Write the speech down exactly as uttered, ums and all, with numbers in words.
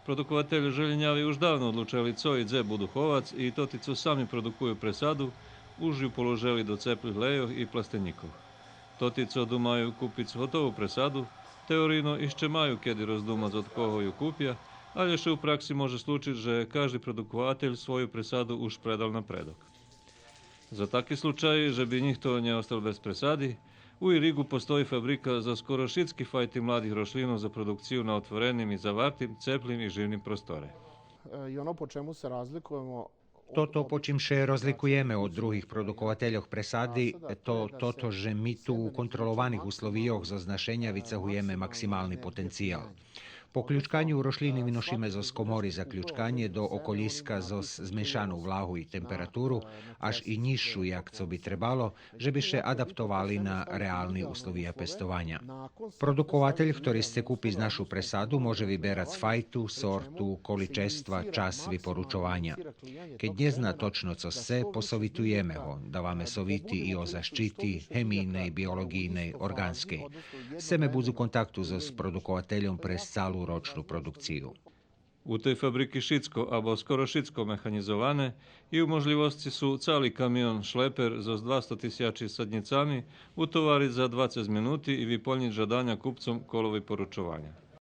Продукователє желєняви уж давно одлучели цо и дзе буду ховац и тоти цо сами продукую пресаду, уж ю положели до цеплих лейох и пластенїкох. Тоти цо думаю купиц готову пресаду, теорийно ище маю кеди роздумац од кого ю купя, алє ше у пракси може случиц же кажди продукователь свою пресаду уж предал напредок. За таки случай, же би нїхто нє остал без пресади, у Ириґу постої фабрика за скоро шицки файти младих рошлїнох за продукцию на отвореним и завартим, цеплим и живним просторе. Е, и оно по чему се разликујемо Тото по чим ше розликуєме од других продуковательох пресади, то тото же ми ту у контролованих условийох зоз нашеня вицагуєме максимални потенциял. По ключканю рошлїни виношиме зоз комори за ключканє до околїска зоз зменшану влагу и температуру, аж и нїзшу, як цо би требало, же би ше адаптовали на реални условия пестованя. Продукователь хтори сце купиц нашу пресаду може виберац файту, сорту, количества, час випоручованя. Кед нє зна точно цо сце, посовитуєме го, даваме совити и о защити, гемийней, биолоґийней, орґанскей. Сцеме буц у контакту зоз продуковательом през цалу рочну продукцию. У тей фабрики шицко або скоро шицко механїзоване и у можлївосци су цали камион шлепер зоз двасто тисячи саднїцами утовариц за двацец минути и виполнїц жаданя купцом коло випоручованя.